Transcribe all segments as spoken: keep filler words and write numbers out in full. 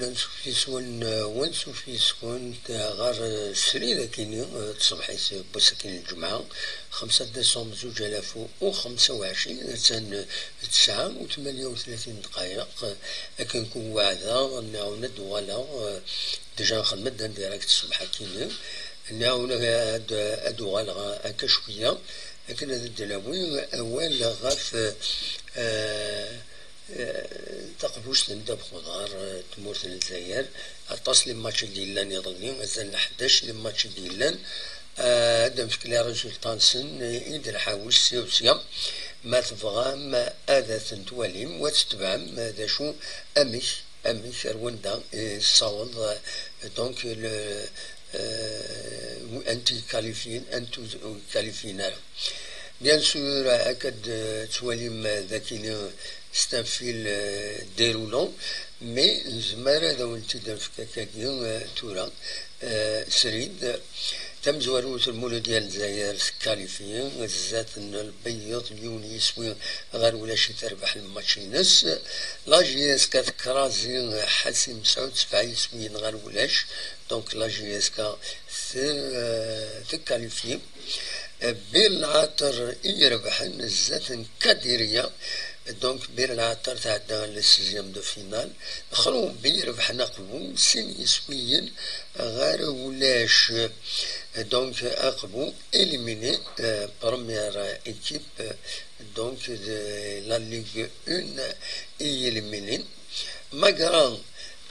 Ansuf yes-wen, eh, wansuf yes-kent, eh, ɣer, eh, srid akini, eh, tṣebḥit n wass akini n lǧemɛa, xemsa décembre zuǧ alaf u xemsa u ɛecrin, attan, eh, tesɛa u tmanya u tlatin dqayeq, eh, akken ku weɛdeɣ, nniɣ-awen ad d-uɣaleɣ, eh, déjà nxedm-d un direct ṣṣbeḥ akini, nniɣ-awen ad, ad uɣaleɣ akka cwiya, akken ad d-nawi awal ɣef, eh, eh, taqbuct n ddabex uḍar, eh, tmurt n Lezzayer. Aṭas les matchs i d-yellan iḍelli, azal n ḥdac les matchs i d-yellan. Eh, ad d-nefk les résultats-nsen, eh, i d-nḥawes sya u sya. Ma tebɣam ad ten-twalim, wa tetebɛem, eh, d acu, amek, amek, ar wanda, eh, tessaweḍ, eh, donc, le, eh, anti qualifiés, anti ur qualifiés ara. Bien sûr, akka d-, tettwalim d akini c'est un fil, euh, déroulant, mais nezmer ad awen-tt-id-nefk akkagi, euh, tura, euh, srid. Tamezwarut, Lmuludya n Lezzayer tekkalifyi, zdat n Lbeyyeḍ n yiwen yiswi ɣer ulac i terbeḥ lmatch-ines. La J S K tekrazi Ḥasi Mesɛud sebɛa yiswiyen ɣer ulac, donc la J S K te-, euh, tekkalifyi. Bir Lɛater i irebḥen zdat n Kadiriya. Donc Bir Lɛater tɛedda le sixième de finale. Xrubbi irebḥen Aqbu sin yiswiyen ɣer ulac. Donc Aqbu éliminé, euh, première équipe, donc de la Ligue un i yéliminin. Magra,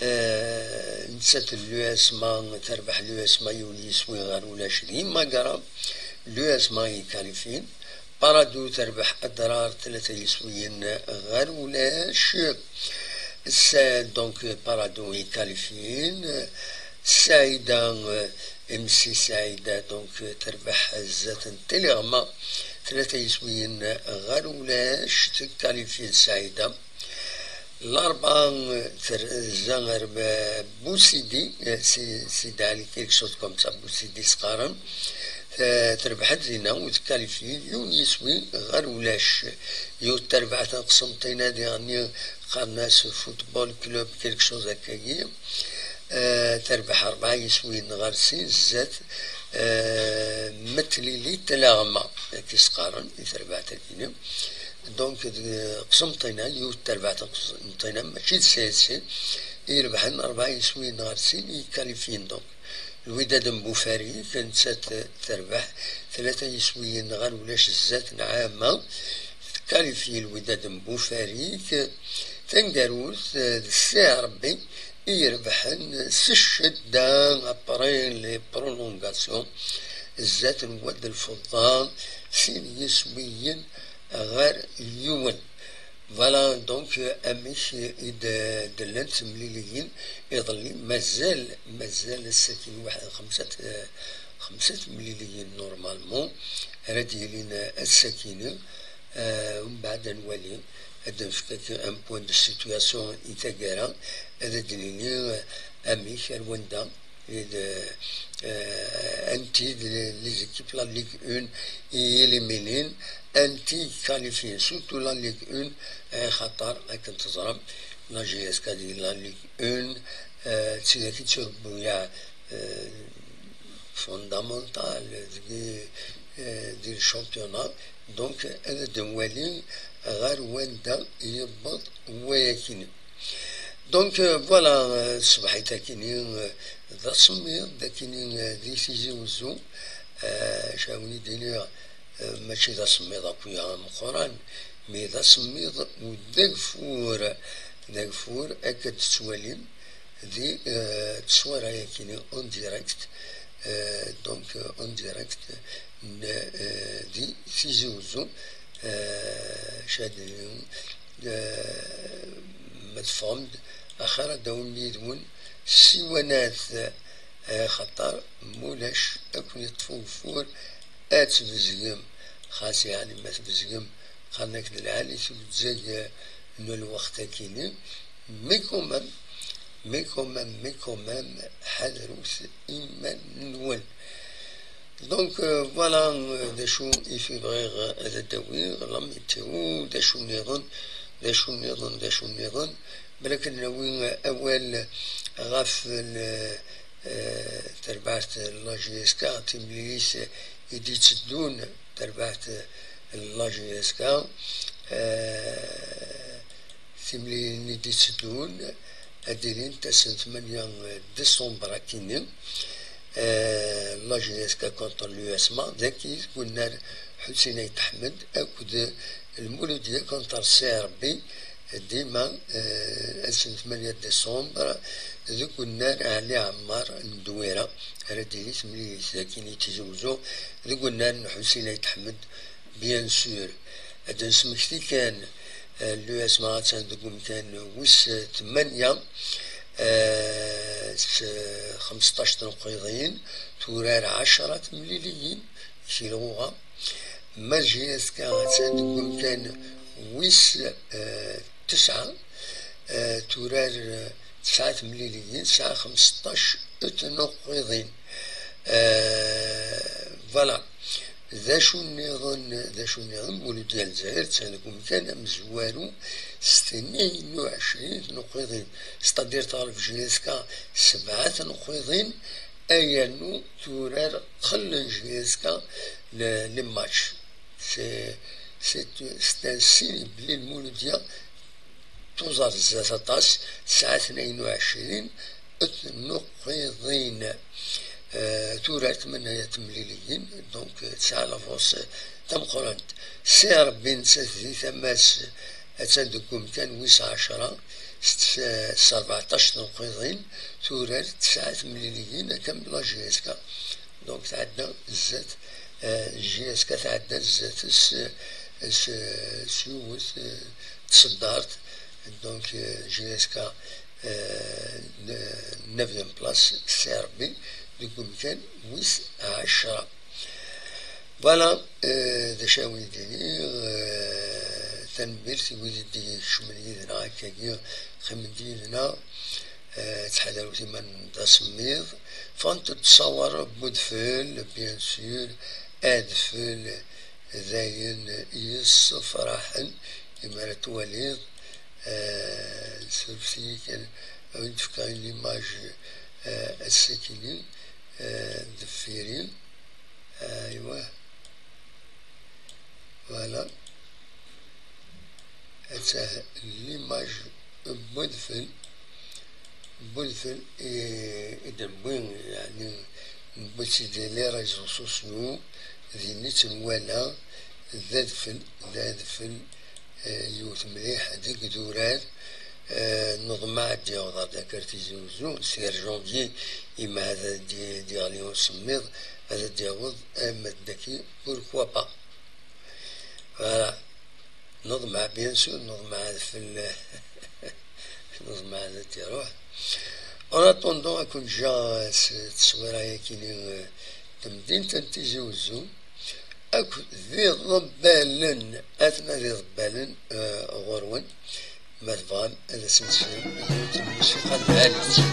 eh, nettat n l'U S M A, terbeḥ l'U S M A yiwen yiswi ɣer ulac di Magra, l'U S M A i kalifin. Parado terbeḥ Adrar tlata yiswiyen ɣer ulac. Sa-, donc Parado i kalifin. Saïda, eh, M C Saïda, donc terbeḥ zdat n Tiliɣma tlata yiswiyen ɣer ulac, tekkalifin Saïda. Larebɛa terza ar Busidi, eh, Si-, Sidi Ɛli, quelque chose comme ça, Busidi s-qqaren. Eh, terbeḥ-d dinna u tekkalifyi yiwen yiswi ɣer ulac. Yiwet terbaɛt n qsemṭina diɣenni qqaren-as Football Club, quelque chose akkagi. Eh, terbeḥ rebɛa yiswiyen ɣer sin zdat, eh, Metlili Tlaɣma, akka i s-qqaren i terbaɛt-agi. Donc, deg Qsenṭina, yiwet terbaɛt n Qsenṭina, mačči d C S C, i irebḥen rebɛa yiswiyen ɣer sin, i kalifyin. Donc, Lwidad n Bufari, nettat terbeḥ tlata yiswiyen ɣer ulac zdat n Ɛama, tkalifyi Lwidad n Bufari, taneggarut, eh, d C R B, i irebḥen s ccedda après les prolongations, zdat n Wad Lfeḍḍa, sin yiswiyen ɣer yiwen. Voilà, donc, euh, amek i d-, d-llant temliliyin iḍelli, mazal, mazal ass-agi waḥed, xemsa t-, xemsa temliliyin normalement ara d-yilin ass-agi-ni. Euh, umbeɛd ad nwali, ad d-nefk un point de situation i taggara, ad d-nini, euh, amek, ar wanda, i d, euh, anti d les équipes la Ligue un i éliminin, anti qualifiés, surtout la Ligue un, eh, xaṭer akken teẓram, la J S K di la Ligue un, euh, d tidak i d tirebbuyaɛ, euh, fondamentales di, euh, di le championnat. Donc, ad d-nwali ɣer wanda yewweḍ wayakini. Donc, euh, voilà, euh, ṣṣbeḥ-agi-ni, euh, d asemmiḍ, d akini, euh, di Tizi Wezzu, euh, acu ara wen-d-iniɣ, euh, mačči d asemmiḍ akk ya ameqqran, mais d asemmiḍ u d ageffur, d ageffur akka d-tettwalim di, euh, tteswara-agi-ni en direct, euh, donc, euh, en direct, n, euh, di Tizi Wezzu, euh, acu ara d-iniɣ, eh, ma teffɣem-d, axir ad d-tawim yid-wen ssiwanat, eh, xaṭer mulac ad ken-iṭṭef ugeffur, ad tbezgem. Xas yeɛni ma tbezgem, qqaren-ak d lɛali-t uzzag, eh, n lweqt-agi-ni. Mais quand même, mais quand même, mais quand même, ḥadret iman-nwen. Donc, euh, voilà, euh, d acu i fi bɣiɣ ad d-awiɣ, la météo, d acu nniḍen, d acu nniḍen, d acu nniḍen. Balak ad nawi awal ɣef l-, eh, terbaɛt n la J S K, timlilit i d-itteddun, terbaɛt n la J S K, eh, timlilin i d-itteddun ad d-ilint ass n tmanya décembre akkinni. Eh, la J S K contre l'U S M A, dagi deg unnar Ḥusin Ayt Ḥmed akked Lmuludya contre C R B, dima, eh, ass n tmanya décembre, deg unnar Ɛli Ɛemmar n Dwira, ara d-tili temlilit dagi i Tizi Wezzu, deg unnar n Ḥusin Ayt Ḥmed, bien sûr. Ad d-nesmekti kan, eh, l'U S M A attan deg umkan wis tmanya, eh, s xmesṭac tneqqiḍin, turar ɛecra temliliyin, si lɣuɣa. Ma J S K attan deg umkan wis, eh, tesɛa, eh, turar, eh, tesɛa temliliyin, tesɛa xmesṭac tneqqiḍin. Eh, voilà. D acu nniḍen, d acu nniḍen, Muludya n Lezzayer attan deg umkan amezwaru s tnin u ɛecrin tneqqiḍin, c'est-à-dire teɣleb J S K sebɛa tneqqiḍin, yernu turar qell n J S K le, les matchs. C'est, c'est, c'est un signe belli Lmuludya tuẓar zdat aṭas, tesɛa tnayen u ɛecrin tnuqiḍin. Eh, tura tmanya temliliyin, donc, eh, tesɛa l'avance tameqqrant. Si Rebbi nettat di tama-s, attan deg umkan wis ɛecra, s, s rbeɛṭac tnuqiḍin, turar tesɛa temliliyin, akka am la J S K. Donc, tɛedda zdat, eh, J S K tɛedda zdat-s, eh, s, s yiwet, eh, tseddart. Donc, eh, J S K, eh, n-, neuvième place, C R B, deg umkan wis ɛecra. Voilà, eh, d acu ara wen-d-iniɣ, eh, tanemmirt i wid i d-ikecmen yid-neɣ akkagi, qqimen-d yid-neɣ, eh, ttḥadaret iman d asemmiḍ. Ffɣent-d ttṣawar n udfel, bien sûr, adfel d ayen yessefraḥen imi ara twaliḍ, eh, surfet-iyi kan, ad wen-d-fkeɣ l'image, eh, ass-akini, eh, deffir-i. Aywa. Voilà. Attah l'image n udfel, n udfel i, i d-newwi, yeɛni newwi-tt-id les réseaux sociaux, din i tt-nwala, d adfel, d adfel, eh, yiwet mliḥ deg idurar, eh, neḍmeɛ ad d-yaweḍ ɣer taddart Tizi Wezzu, si janvier, imi ad d-, d-yeɣli usemmiḍ, ad d-yaweḍ, eh, ma d daki, pourquoi pas. Voilà. Neḍmeɛ, bien sûr, neḍmeɛ adfel, neḍmeɛ ad d-iruḥ. En attendant, ad ken-ǧǧeɣ s teswira-yakini, eh, n temdint n Tizi Wezzu, akked d iḍebbalen, atna d iḍebbalen, eh, ɣur-wen, ma tebɣam ad asen-tesfem yiwet n lmusiqa n lɛali.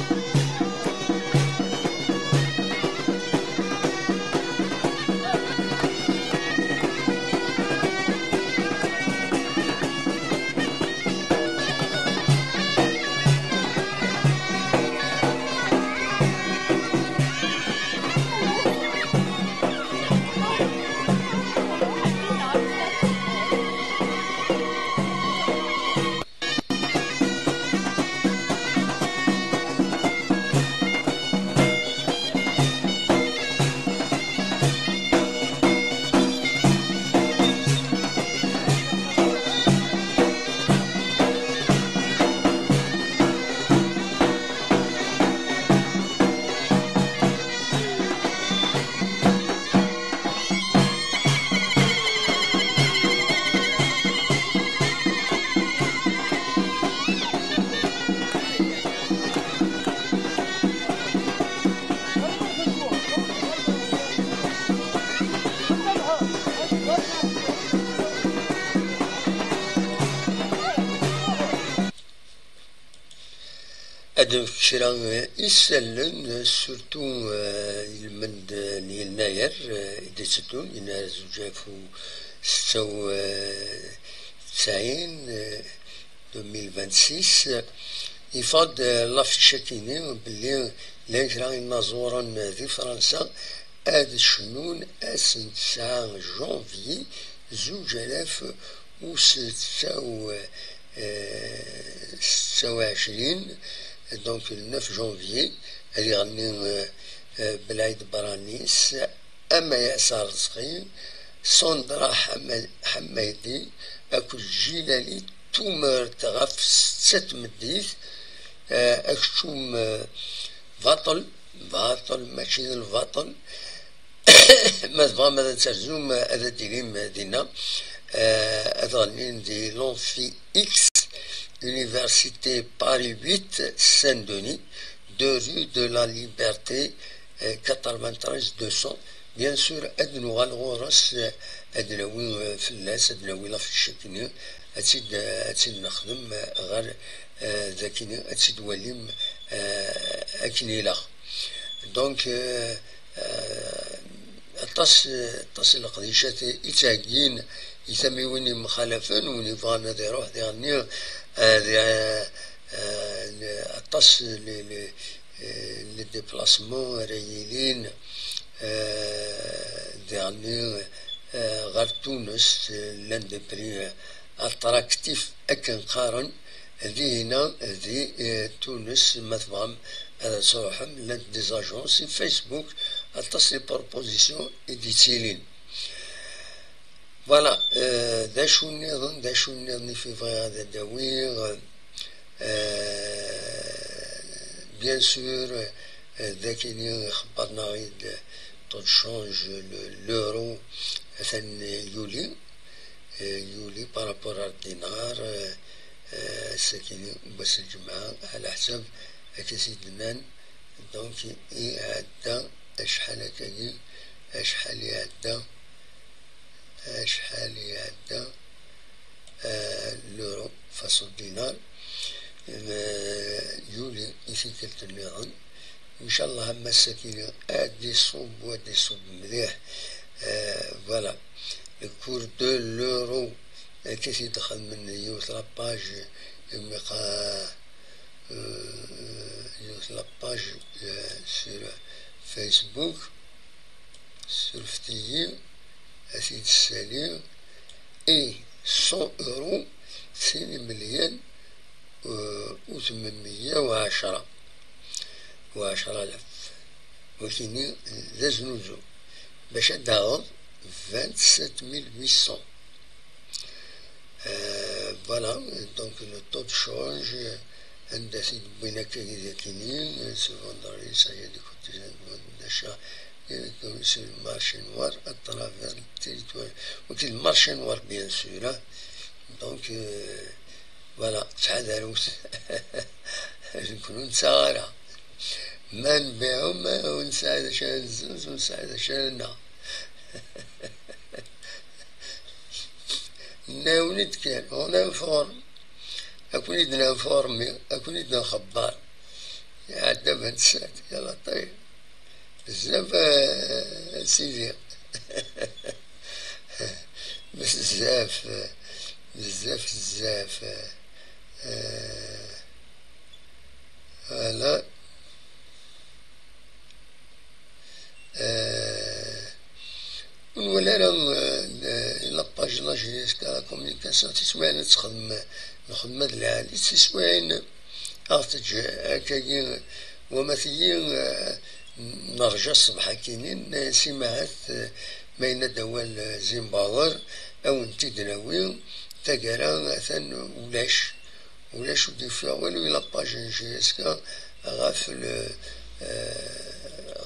Ad nefk kra isallen, surtout, eh, i lmend n yennayer, eh, i d-itteddun, yennayer zuǧ alaf u setta u tesɛin, eh, deux mille vingt-six, iffeɣ-d, euh, l'affiche-agi-nni belli llan kra inaẓuren di Fransa ad cnun ass n tesɛa janvier zuǧ alaf u setta u, euh, setta u ɛecrin, donc le neuf janvier, ad iɣenni, euh, euh, Belɛid Branis, Amayas Arezqi, Sandra Ḥama-, Ḥamadi akked Jilali Tumert ɣef setta tmeddit, eh, akeččum, eh, baṭel, baṭel, mačči d lbaṭel. Ma tebɣam ad terzum, ad d-tilim dinna, eh, ad ɣennin di l'Amphi X, Université Paris huit, Saint-Denis, deux rue de la Liberté, eh, quatre-vingt-treize deux cents. Bien sûr, ad nuɣal ɣur-s, eh, ad nawi, eh, fell-as, ad nawi l'affiche-agi-nni, ad tt-id, ad tt-id-nexdem, eh, ɣer, eh, dagi-nni, ad tt-id-walim, eh, akken ilaq. Donc, eh, eh, aṭas, aṭas n leqdicat i ttheggin i tamiwin yemxalafen, win yebɣan ad iruḥ diɣenni, eh, di, eh, eh, aṭas n, n, eh, n déplacement ara yilin, eh, diɣenni, eh, ɣer Tunes, eh, llan des prix, eh, attractifs akken qqaren, dihina di, eh, Tunes, ma tebɣam ad tṛuḥem, llant des agences, Facebook, aṭas n propositions i d-yettilin. Voilà, eh, d acu nniḍen, d acu nniḍen i fi bɣiɣ ad d-awiɣ, eh, bien sûr, eh, d akini ixebber-nneɣ-id taux de change, le, l'euro, atan yuli, eh, yuli par rapport ar dinar, eh, eh, ass-akini n wass n lǧemɛa, ɛla ḥsab akka i d-nnan, donc iɛedda acḥal akkagi, acḥal iɛedda, acḥal iɛedda, eh, l'euro face au dinar, eh, yuli i tikkelt nniḍen. Ncallah am ass-akini ad d-iṣub, ad d-iṣub mliḥ. Eh, voilà. Le cours de l'euro, akka i t-id-xedmen yiwet la page, imi qa-, eh, yiwet la page, eh, sur Facebook, surfet-iyi, ad t-id-ssaliɣ, i cent euros, sin imelyan, eh, u tmenmeyya u ɛecra, u ɛecra alaf. Wakini d aznuzu. Bac ad d-taɣeḍ vingt-sept mille huit cents. Euh, voilà, donc le taux de change, anda t-id-wwin akka yid-akini, ce vendredi, ça y est, les courtisans vendent d'achat et sur le marché noir à travers le territoire. Donc le marché noir, bien sûr, hein. Donc, euh, voilà, ttḥadarut. Nekkni ur nettaɣ ara. Ma nbiɛu, ma ur nesɛi d acu ara nzuz, ur nesɛi d acu ara naɣ. Nnawen-d kan, on informe. Ad ken-id-ninformi, ad ken-id-nxebber. Iɛedda vingt-sept, yalla ṭayeb. Bezzaf, eh, a sidi. Bezzaf, bezzaf, bezzaf. Eh, voilà. Eh, ur nwala ara, eh, la page la J S K la communication tiswiɛin ad texdem lxedma d lɛali, tiswiɛin ad ɣ-teǧǧ akkagi, wama tigi, eh, nerǧa ṣṣbeḥ akkin-in, eh, si mahat, eh, ma yenna-d awal, eh, Zimbawer, ad wen-t-id-nawi, taggara atan ulac. Ulac ur d-yeffiɣ walu i la page n J S K ɣef le, eh,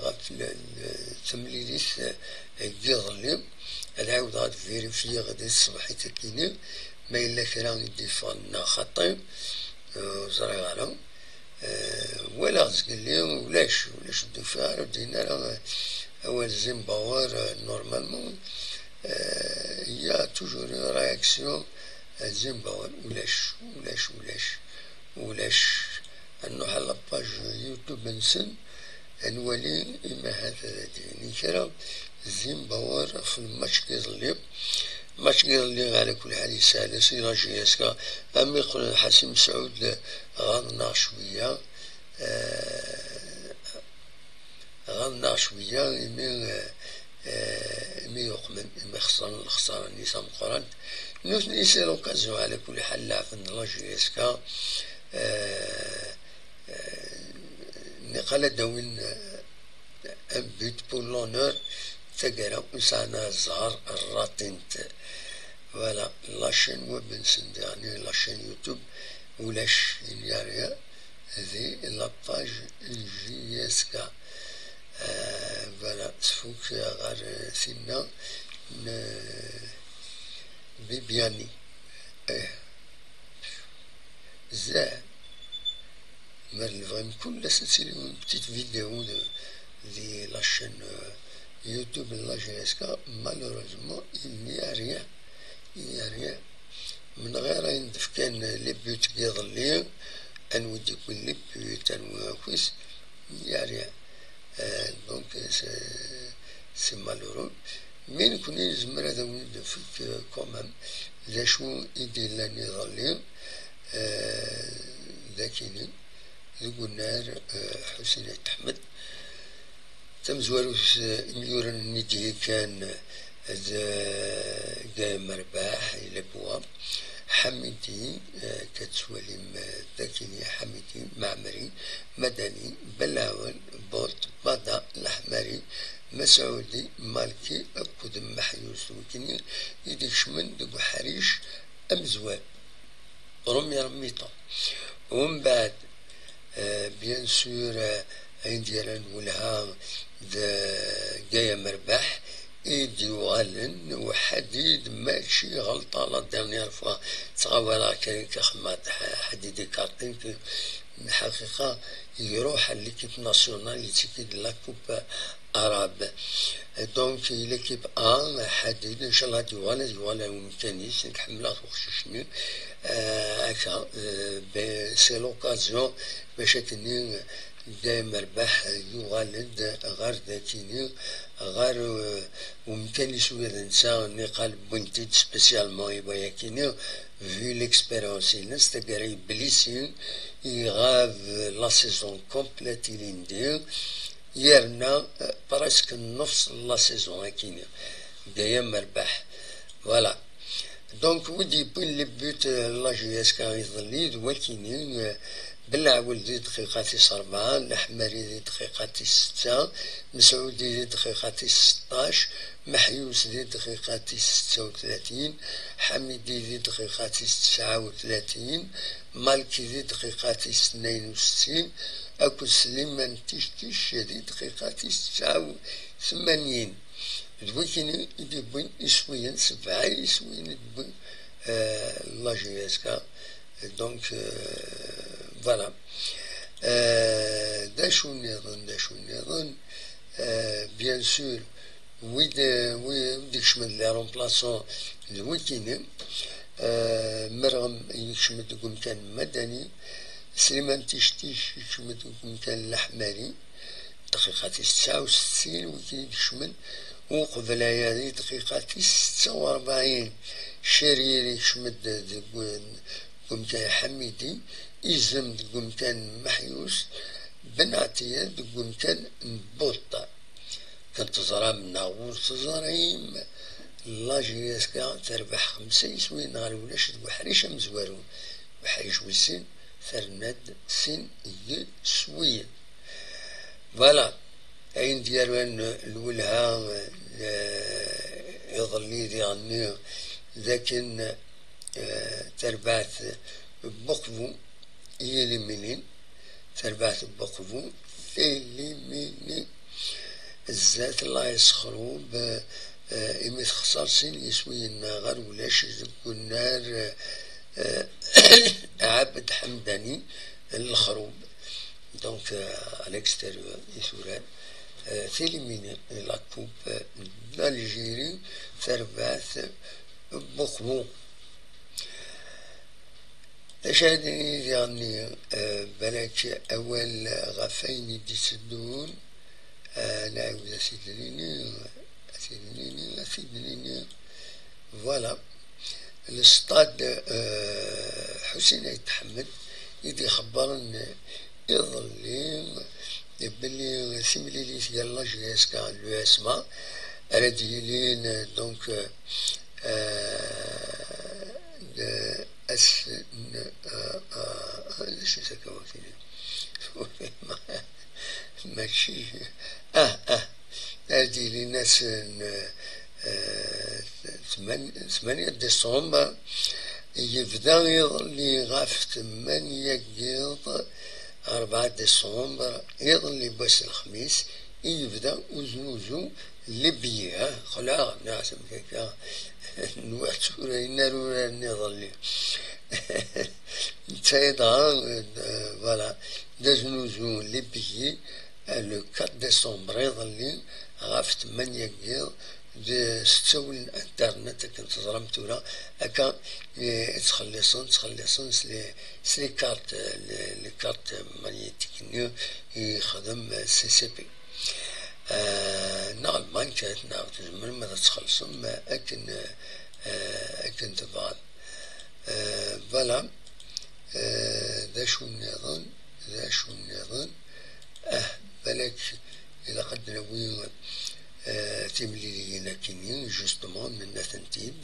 ɣef le, le, temlilit, eh, n yiḍelli. Ad ɛawdeɣ ad vérifier di tṣebḥit-agi-nni ma yella kra i d-yeffɣen neɣ xaṭi, eh, ur ẓriɣ ara. Eh, walaɣ zgelli ulac, ulac ur d-ufiɣ ara, ur d-yenni ara, eh, awal Zimbawer, eh, normalement, eh, il y a toujours une réaction, eh, Zimbawer, ulac, ulac, ulac, ulac. Ad nruḥ ɣer la page YouTube-nsen, ad nwali, imahat ad d-yini kra, Zimbawer ɣef lmatch n yiḍelli. Match n yiḍelli, ɛla kulli ḥal, yessehel-as i la J S K, am iqqlen Ḥasim Sɛud ɣaḍen-aɣ cwiya, eh, ɣaḍen-aɣ cwiya imi, eh, eh, imi yuqmen, imi xesren lexsara-nni tameqqrant. Nutni, c'est l'occasion, ɛla kulli ḥal, leɛben la J S K, eh, eh, niqal ad d-awin, eh, un but pour l'honneur, taggara ur sɛan ara zzher, rratin-t. Voilà, la chaîne web-nsen, yeɛni la chaîne YouTube, ulac, il n'y a rien, di la page J S K. Euh, voilà, tfuk ɣer tinna n Bibiani. Eh. Zah. Mer nebɣa mkul ass ad tili une petite vidéo de, di la chaîne, euh, YouTube n la J S K, malheureusement, il n'y a rien. Il n'y a rien. Menɣir ayen d-fkan les buts n yiḍelli, anwa i d-yewwin les buts, anwa akk-is, il n'y a rien. Euh, donc, c'est, c'est malheureux. Mais nekkni nezmer ad awen-d-nefk, euh, quand même d acu i d-yellan iḍelli, euh, d akini, deg unnar, euh, Ḥusin Ayt Ḥmed. Tamezwarut, eh, imyuren-nni d-yekkan, eh, d, eh, Gaye Merbaḥ, Ilabwa, Ḥamidi, eh, akka tettwalim, eh, d akini, Ḥamidi, Maɛmeri, Madani, Belawel, Bolt, Bada, Laḥmari, Masɛudi, Malki akked Meḥyus, d wikini i d-ikecmen deg uḥric amezwaru. Première mi-temps. Umbeɛd, eh, bien sûr, eh, ayen d-yerran welha d Gaye Merbaḥ i d-yuɣalen, u Ḥadid mačči ɣelṭa, la dernière fois ttɣawaleɣ kan akka xemma Ḥadid ikartin, lḥaqiqa iruḥ à l'équipe nationale, yettiki-d la coupe arabe. Donc, l'équipe A, Ḥadid, inchallah ad yuɣal, ad yuɣal ar umkan-is, nekk ḥemmleɣ-t uqcic-nni. Euh, akka, euh, ben, c'est l'occasion bac akkenni Gaye Merbaḥ yuɣal-d ɣer dakini, ɣer, euh, umkan-is ula d netta, niqal wwin-t-id spécialement i wayakini, vu l'expérience-ines, taggara yeblisi, iɣab la saison complète ilindi, yerna, euh, presque nnefs n la saison akini. Gaye Merbaḥ. Voilà. Donc, wi d-yewwin les buts, euh, la J S K iḍelli, d wakini, euh, Belɛwel di dqiqa tis rebɛa, Laḥmari di dqiqa tis setta, Mesɛudi di dqiqa tis seṭṭac, Meḥyus di dqiqa tis setta u tlatin, Ḥamidi di dqiqa tis tesɛa u tlatin, Malki di dqiqa tis tnayen u settin, akked Sliman Tictic di dqiqa tis tesɛa u tmanyin. D wikini i d-yewwin iswiyen, sebɛa iswiyen i d-yewwin, euh, la J S K. Donc, euh, voilà. Euh, d acu nniḍen, d acu nniḍen? Euh, bien sûr, wid, wid ikecmen les remplaçants d wikini. Euh, Merɣem yekcem-d deg umkan Madani, Sliman Tictic yekcem-d deg umkan Laḥmari, dqiqa tis tesɛa u settin, wigi i d-ikecmen uqbel aya di dqiqa tis setta u rebɛin, Cerir ikcem-d deg, deg umkan Ḥamidi, Izem deg umkan Meḥyus, Ben Ɛetya deg umkan n Buṭ. Kan teẓram neɣ ur teẓrim, la J S K terbeḥ xemsa yiswiyen ɣer ulac deg uḥric amezwaru. Uḥric wis sin, terna-d sin yiswiyen. Voilà, ayen d-yerran lwelha, eh, iḍelli diɣenni d akken, eh, tarbaɛt n Buqbu i éliminin, tarbaɛt n Buqbu télimini. Zdat la yesxerweb, eh, imi texṣer sin yiswiyen ɣer ulac deg unnar, eh, Ɛabed Ḥemdani n Lexrub. Donc, euh, à l'extérieur i turan, euh, télimini la coupe, euh, d'Algérie, tarbaɛt n Buqbu. D acu ara d-nini diɣenni, eh, balak awal ɣef wayen i d-itteddun, eh, nɛiwed ad t-id-nini, ad t-id-nini, ad t-id-nini. Voilà. Le stade, euh, Ḥusin Ayt Ḥmed i d-ixebbren iḍelli belli timlilit gar la J S K d l'U S M A ara d-yilin, donc, euh, euh, de S N, euh, euh, euh, d acu-t akka wakini? Mačči, ah, ah, ad d-ilin ass n, eh, tman-, tmanya décembre, yebda iḍelli ɣef tmanya n yiḍ, rebɛa décembre, iḍelli n wass n lexmis, i yebda uznuzu n les billets, ah, xleɛ, neɣ amek akka, nwiɣ tura yenna urar-nni iḍelli. Netta dɣa, eh, voilà, d aznuzu n les billets, eh, le quatre décembre iḍelli, ɣef tmanya n yiḍ, d s ttawil n internet, akken teẓram tura, akka, eh, ttxelliṣen, ttxelliṣen s les, s les cartes, eh, les, les cartes magnétiques-nni i yexdem, eh, C C P. Eh, neɣ lbankat, neɣ tzemrem ad txellṣem, eh, akken, eh, akken tebɣam. Eh, voilà. Eh, d acu nniḍen? D acu nniḍen? Ah, balak ilaq ad d-nawi, eh, timliliyin akkin-nni, justement, nenna-tent-id,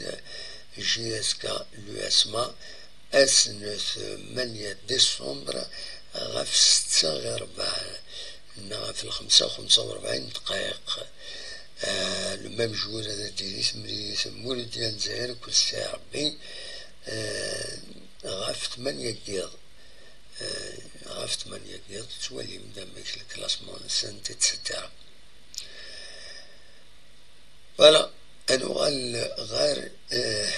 J S K, l'U S M A, ass n tmanya décembre ɣef setta ɣir rrbeɛ, neɣ ɣef lxemsa, xemsa u rebɛin dqayeq. Eh, le même jour ad d-tili temlilit n Muludya n Lezzayer akked Sidi Ṛebbi, eh, ɣef tmanya n yiḍ. Eh, ɣef tmanya n yiḍ, tettwalim-d amek le classement-nsent, et cetera. Voilà, ad nuɣal ɣer, eh,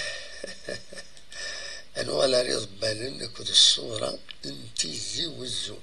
ad nuɣal ɣer iḍebbalen akked ṣṣura n Tizi Wezzu.